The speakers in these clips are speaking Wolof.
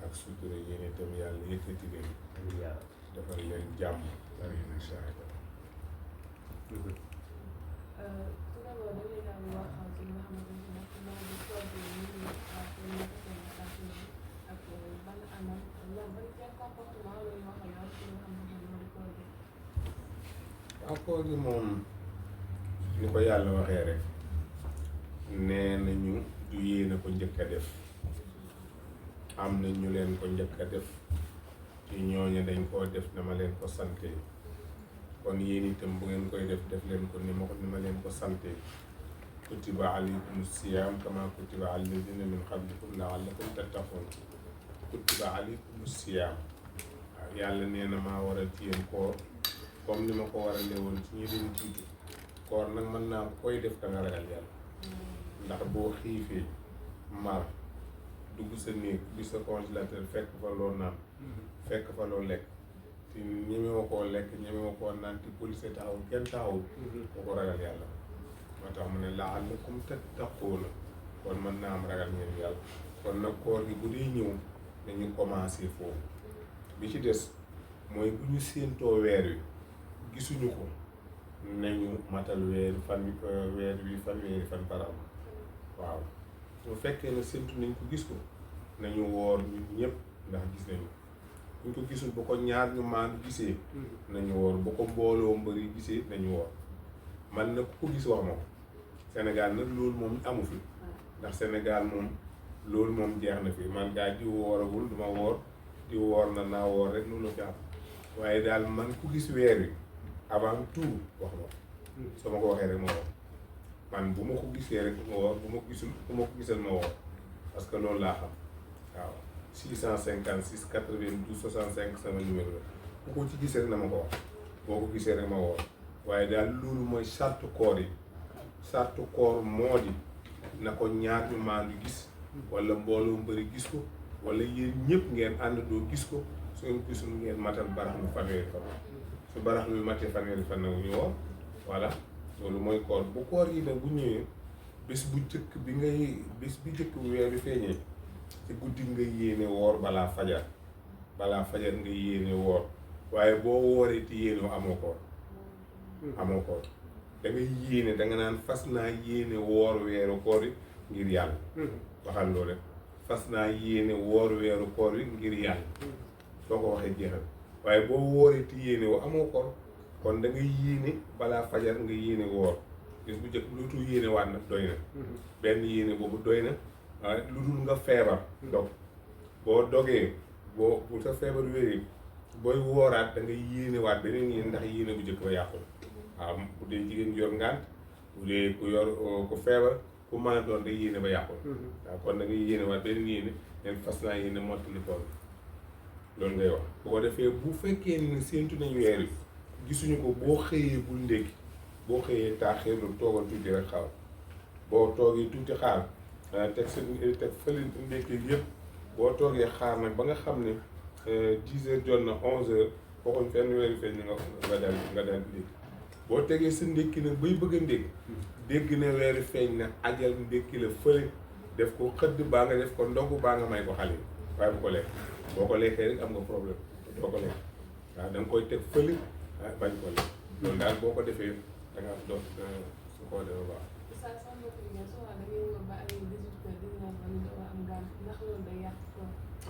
ak sutura yéen itam yàlla yëkkati leen defal leen jàmm bari na saada koor gi moom ni ko yàlla waxee rek nee nañu du yéen a ko njëkk a def am na ñu leen ko njëkk a def ci ñooñu dañ koo def dama leen ko sante kon yéen itam bu ngeen koy def def leen ko ni ma leen ko sante kutiba alaykum siyaam kama kutiba ala alladina min qablikum laallakum tattaqun kutiba alaykum siyaam waaw yàlla nee na maa waral ci yéen koor comme ni ma ko waralee woon ci ñi leen jiitu koor nag mën naa koy def da nga ragal yàlla ndax boo xiifee mar dugg sa néeg bi sa congélateur fekk fa loo naan fekk fa loo lekk te ñemewoo koo lekk ñemewoo koo naan te police taxawul kenn taxawul ko ko ragal yàlla moo tax mu ne la'allakum tattaquuna kon mën naa am ragal ngeen yàlla kon nag koor gi bu dee ñëw dañu commencé foofu bi ci des mooy bu ñu séentoo weer wi gisuñu ko nañu matal weer wi fanweeri fan par an waaw bu fekkee ne séentu nañ ko gis ko nañu woor ñun ñëpp ndax gis nañu buñ ko gisul bu ko ñaar ñu maandu gisee nañu woor bu ko mbooloo mbëri gisee nañu woor man nag ku ko gis wax moom Sénégal nag loolu moom amu fi ndax Sénégal moom loolu moom jeex na fi man gaa di wooragul duma woor di woor na naa woor rek loolu la fi am waaye daal man ku gis weer wi avant tout wax ma soo ma ko waxee rek ma woor man bu ma ko gisee rek ma woor bu ma ko gisal ma woor parce que loolu laa xam waaw 656 92 65 sama numéro la bu ko ci gisee rek na ma ko wax boo ko gisee rek ma woor waaye daal loolu mooy sartu koor yi sartu koor moo di na ko ñaar ñu maandu gis wala mbooloo mbëri gis ko wala yéen ñëpp ngeen ànd doo gis ko su ngeen gisul ngeen matal barax lu fanweeri fan su barax lu matee fanweeri fan nag ñu woor voilà loolu mooy koor bu koor yi nag bu ñëwee bés bu jëkk bi bu weer bi feeñee ci guddi nga yéene woor balaa fajar nga yéene woor waaye boo wooree ti yéenoo amoo koor da ngay yéene da nga naan fas naa yéene woor weeru koor yi ngir yàlla waxal loolu rek fas naa yéene woor weeru koor yi ngir yàlla soo ko waxee jeexal waaye boo wooree ti yéene woo amoo koor kon da ngay yéene balaa fajar nga yéene woor bis bu njëkk lootu yéene waat nag doy na benn yéene boobu doy na waaye lu dul nga feebar dog boo dogee bu sa feebar wéeree booy wooraat da ngay yéene waat beneen yéene ndax yéene bu njëkk ba yàqu waaw bu dee jigéen yor ngànt bu dee ku yor ku feebar ku mën a doon day yéene ba yàqu waaw kon da ngay yéene waat beneen yéene leen fas naa yéene mottali koor loolu ngay wax bu ko defee bu fekkee ni séentu nañu weer yi gisuñu ko boo xëyee bul ndékki boo xëyee taaxeerlu toogal tuuti rek xaar boo toogee tuuti xaar teg fële ndékki yëpp boo toogee xaar nag ba nga xam ne 10 heures jot na 11 heures waxuñ fenn weer yi feeñ nga daal ndékki boo tegee sa ndékki nag bay bëgg a ndékki dégg ne weer yi feeñ na ajal ndékki la fële def ko xëdd baa nga def ko ndogu baa nga may ko xale yi waaye bu ko lekk boo ko lekkee rek am nga problème doo ko lekk waaw da nga koy teg fële bañ ko lekk loolu daal boo ko defee da nga dox su ko defee baax.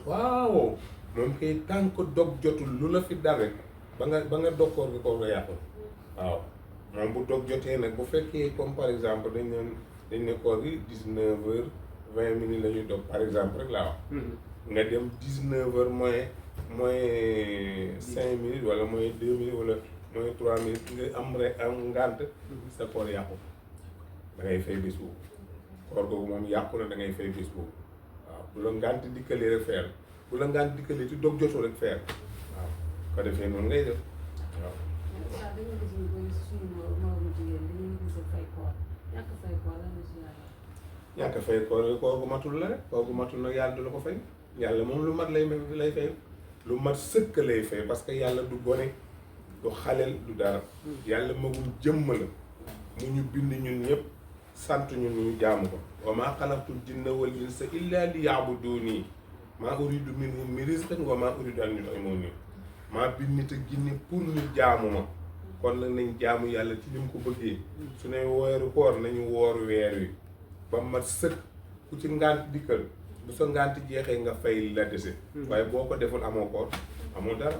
waaw moom kay tànk dog jotul lu la fi dal rek ba nga dog koor gi koor nga yàqul waaw moom bu dog jotee nag bu fekkee comme par exemple dañ ne koor gi 19 heures 20 minutes la ñuy dog par exemple rek laa wax nga dem 19 heures moins 5 minutes wala moins 2 minutes wala moins 3 minutes nga am ngànt sa koor yàqu da ngay fay bés boobu koor googu moom yàqu na da ngay fay bés boobu waaw bu la ngànt dikkalee rek fayal bu la ngànt dikkalee ci dog jotoo rek fayal waaw ko defee noonu ngay def waaw. ñàkk fay koor koor gu matul la rek koor gu matul nag yàlla du la ko fay yàlla moom lu mat lay fay lu mat sëkk lay fay parce que yàlla du gone du xaleel du dara yàlla magum jëmm la mu ñu bind ñun ñëpp sant ñun ñu jaamu ko wa maa xalaqtul jinna wal insa illa liya'buduni maa uridu minhum min rizqin wa maa uridu an yut'imun maa bind nit ak jinne pour ñu jaamu ma kon nag nañ jaamu yàlla ci li mu ko bëggee su ne weeru koor nañu woor weer wi ba mat sëkk ku ci ngànt dikkal bu sa ngànt jeexee nga fay la dese waaye boo ko deful amoo koor amul dara.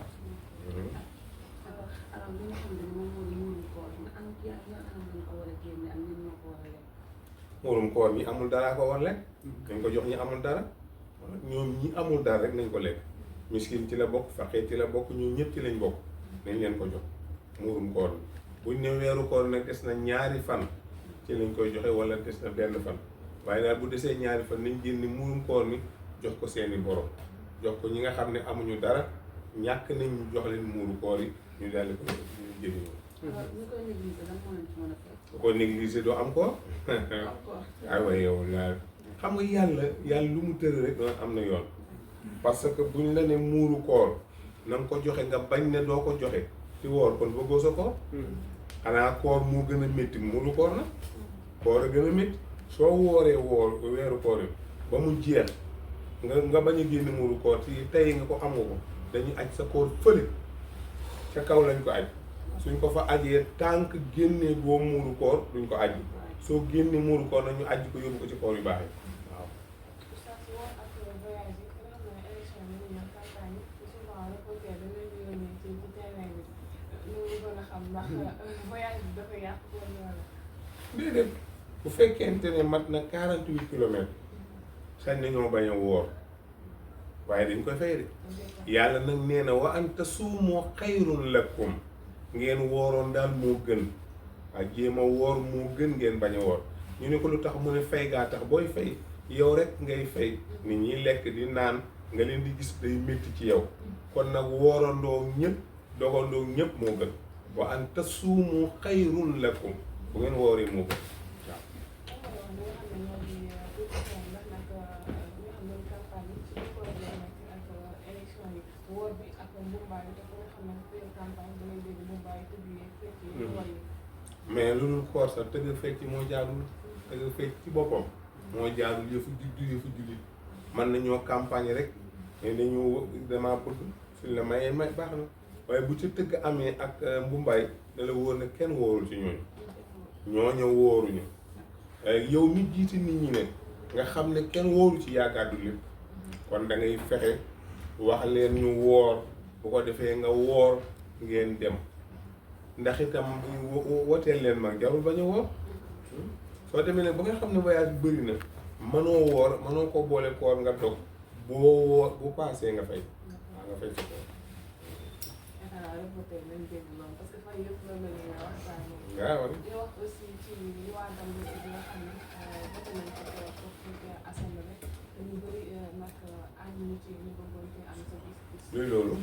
muurum koor ñi amul dara ko war lekk nañ ko jox ñi amul dara ñoom ñi amul dara rek nañ ko lekk miskin ci la bokk faqir ci la bokk ñoom ñëpp ci lañ bokk nañ leen ko jox muurum koor bi buñ ne weeru koor nag des na ñaari fan ci lañ koy joxe wala des na benn fan waaye daal bu desee ñaari fan nañ génn muurum koor mi jox ko seeni borom jox ko ñi nga xam ne amuñu dara ñàkk nañ ñu jox leen muuru koor yi ñu daldi ko jëriñoo. bu ko négliger doo am koor aywa yow laa xam nga yàlla lu mu tëral rek am na yoon parce que buñ la ne muuru koor na nga ko joxe nga bañ ne doo ko joxe ci woor kon bëggoo sa koor xanaa koor moo gën a métti muuru koor na koor a gën a métti soo wooree weeru koor yi ba mu jeex nga bañ a génn muuru koor ci tey nga ko amoo ko dañuy aj sa koor fële ca kaw lañ ko aj suñ ko fa ajee tànk génnee boo muuru koor duñ ko aj soo génnee muuru koor nañu aj ko yóbbu ko ci koor yu baax yi waaw. déedéet bu fekkente ne mat na 48 kilomètres sañ nañoo bañ a woor waaye dañ koy fay de yàlla nag nee na wa an tasuumu xayrun lakum ngeen wooroon daal moo gën ak jéem a woor moo gën ngeen bañ a woor ñu ne ko lu tax mu ne fay gaa tax booy fay yow rek ngay fay nit ñi lekk di naan nga leen di gis day métti ci yow kon nag woorandoo ñëpp dogandoo ñëpp moo gën wa an tasuumu xayrun lakum bu ngeen wooree moo gën mais lu dul koor sax tëgg fecc moo jaarul tëgg fecc ci boppam moo jaarul yëfu jullit mën nañoo campagne rek mais dañu dama bëgg suñ la mayee may baax na waaye bu ci tëgg amee ak mbumbaay da la wóor ne kenn wóorul ci ñooñu wóoruñu yow mi jiite nit ñi ne nga xam ne kenn wóoru ci yaakaar du lépp kon da ngay fexe wax leen ñu woor bu ko defee nga woor ngeen dem ndax itam woteel leen mag jarul bañ a woor soo demee nag ba nga xam ne voyage bi bëri na mënoo woor mënoo ko boole koor nga dog boo woor bu paasee nga fay waaw nga fay sa koor waaw luy loolu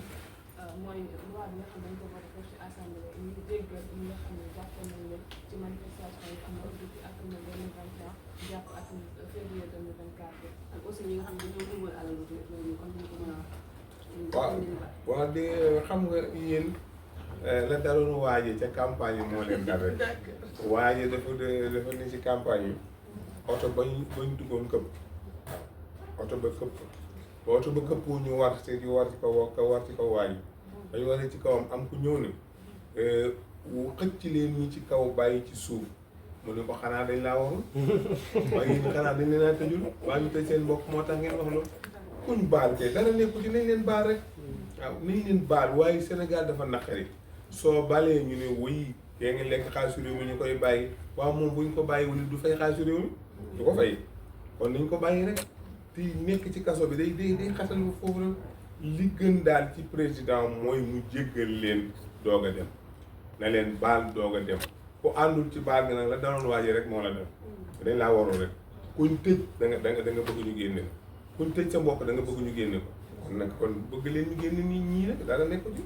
mooy loi bi nga xam ne dañ ko war a def ci assemblée ñu déggal ñi nga xam ne jàpp nañ leen ci manifestation yi am na depuis atum 2021 jàpp atum février 2024 ak aussi ñi nga xam ne dañoo dugal alal lu loolu comme ni ko mën a waaw waaw de xam nga yéen la daloon waaje ca campagne yi moo leen dal rek waaje dafa ni ci campagne yi oto bañ duggoon këpp oto ba këpp oto ba këppoo ñu war ci kaw waaji dañu waree ci kawam am ku ñëw ne xëcc leen ñi ci kaw bàyyi ci suuf mu ne ko xanaa dañ laa warul waaye yéen xanaa dañ leen a tëjul waa ñu tëj seen mbokk moo tax ngeen wax loolu kuñ baal kay dara nekku ci nañ leen baal rek waaw nañ leen baal waaye Sénégal dafa naqari soo balee ñu ne wuy yaa ngi lekk xaalisu réew mi ñu koy bàyyi waaw moom buñ ko bàyyi wala du fay xaalisu réew mi du ko fay kon nañ ko bàyyi rek te nekk ci kaso bi day xatal foofu rek li gën daal ci président mooy mu jéggal leen doog a dem na leen baal doog a dem ku àndul ci baal gi nag la danoon waaje rek moo la dem dañ laa warul rek kuñ tëj da nga bëgg ñu génne ko kuñ tëj sa mbokk da nga bëgg ñu génne ko kon nag kon bëgg leen ñu génne nit ñii nag dara nekk ci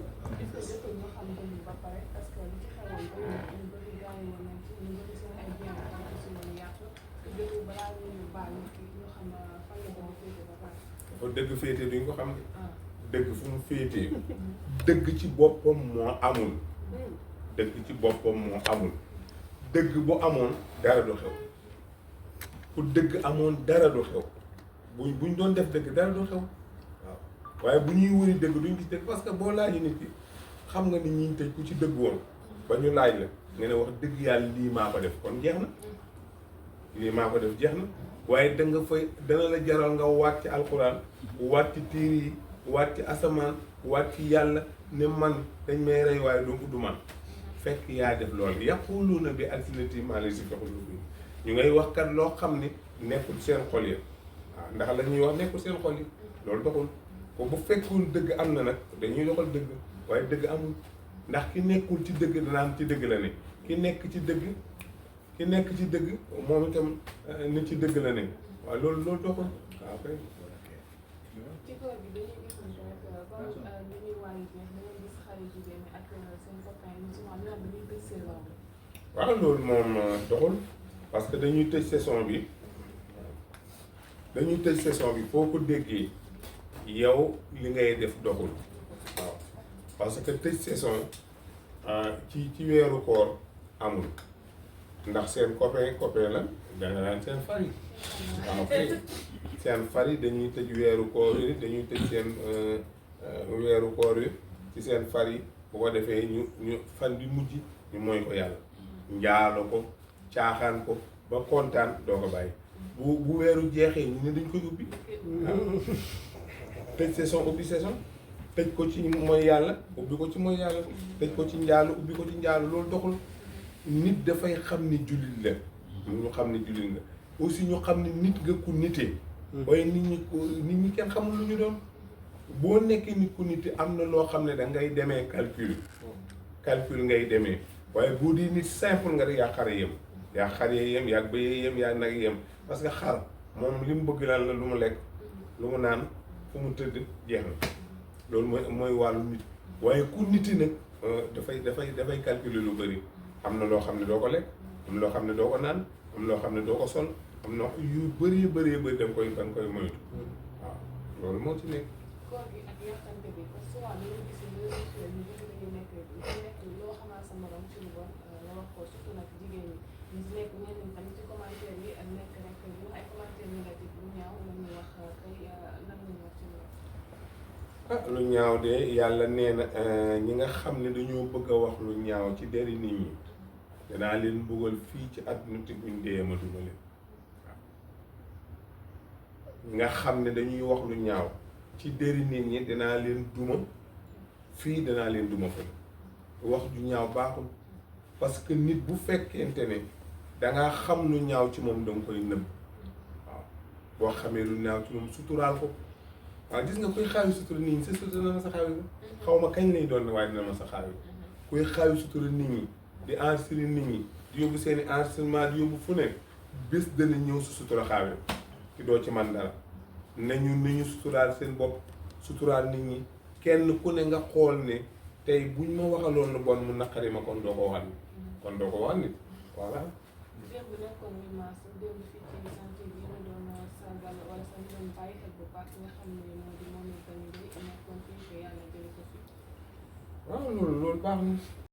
dafa dëgg féete duñ ko xam ne dëgg fu mu féetee dëgg ci boppam moo amul dëgg ci boppam moo amul dëgg bu amoon dara du xew bu dëgg amoon dara du xew buñ doon def dëgg dara du xew waaye bu ñuy wëri dëgg duñ gis dëgg parce que boo laajee nit ki xam nga ni ñi tëj ku ci dëgg woon ba ñu laaj la nga ne wax dëgg yàlla lii maa ko def kon jeex na lii maa ko def jeex na waaye da nga fay dana la jaral nga waat ci alxuraan waat ci tiir yi waat ci asamaan waat ci yàlla ne man dañ may rey waaye donc du man fekk yaa def loolu yaquluuna bi alsinatihim maa laysa fi quluubihim ñu ngay wax kat loo xam ni nekkul seen xol yi waaw ndax la ñuy wax nekkul seen xol yi loolu doxul ko bu fekkul dëgg am na nag dañuy doxal dëgg waaye dëgg amul ndax ki nekkul ci dëgg danaan ci dëgg la ne ki nekk ci dëgg moom itam nit ci dëgg la ne waaw loolu doxul waaw kay. ci koor bi dañuy gis ni rek comme li ñuy wàññi jeex da ngay gis xale jigéen ñi ak seen copain yi souvent ñoom dañuy tëj saison bi. waaw loolu moom doxul parce que dañuy tëj saison bi foo ko déggee yow li ngay def doxul waaw parce que tëj saison ci weeru koor amul ndax seen copain la danga naan seen fari waaw kay seen fari dañuy tëj weeru koor yi dañuy tëj seen weeru koor yi ci seen fari bu ko defee ñu fan bi mujj ñu mooy ko yàlla njaalo ko caaxaan ko ba kontaan doo ko bàyyi bu weeru jeexee ñu ne dañ koy ubbi waaw tëj saison ubbi saison tëj ko ci mooy yàlla ubbi ko ci mooy yàlla tëj ko ci njaalo ubbi ko ci njaalo loolu doxul nit dafay xam ni jullit la ñu xam ni jullit nga aussi ñu xam ni nit nga ku nitee waaye nit ñi kenn xamul lu ñu doon boo nekkee nit ku nite am na loo xam ne da ngay demee calcul ngay demee waaye boo di nit simple nga rek yaa xare yem yaa bëyee yem yaa nag yem parce que xar moom li mu bëgg lan la lu mu lekk lu mu naan fu mu tëdd jeex na loolu mooy wàllu nit waaye ku niti nag dafay calculer lu bëri am na loo xam ne doo ko lekk am na loo xam ne doo ko naan am na loo xam ne doo ko sol am na yu bëree da nga koy moytu waaw loolu moo ci nekk. koor gi ak yàqante bi parce que souvent dañuy gis ne réseaux sociaux ñu bëri dañuy nekk loo xamal sa morom ci lu bon nga wax ko surtout nag jigéen ñi ñu nekk ñenn ñi tamit ci commentaire yi ak nekk rek bu ay commentaire négatif lu ñaaw la ñuy wax kay lan la ñuy wax ci loolu. lu ñaaw de yàlla nee na ñi nga xam ne dañoo bëgg a wax lu ñaaw ci deri nit ñi danaa leen bëggal fii ci àdduna te buñ dee ma duma leen waaw nga xam ne dañuy wax lu ñaaw ci deri nit ñi danaa leen duma fii danaa leen duma fa wax ju ñaaw baaxul parce que nit bu fekkente ne dangaa xam lu ñaaw ci moom danga koy nëbb waaw boo xamee lu ñaaw ci moom suturaal ko waaw gis nga kuy xaawi sutura nit ñi sa sutura dina ma sa xaawi ko xaw ma kañ lay doon waaye dina ma sa xaawi kuy xaawi sutura nit ñi di enregistrer nit ñi di yóbbu seeni enregistrement di yóbbu fu ne bés dana ñëw su sutura xaawi ci doo ci man dara nañu suturaal seen bopp suturaal nit ñi kenn ku ne nga xool ne tey buñ ma waxaloon lu bon mu naqari ma kon doo ko wax nit voilà. démb nekkoon ni maas démb fii ci santé bi ñu doon sargal wala sax ñu doon bàyyi xel bu baax nga xam ne moo di moom tamit nekkoon fii te yàlla jëlee ko fi. waaw loolu baax na.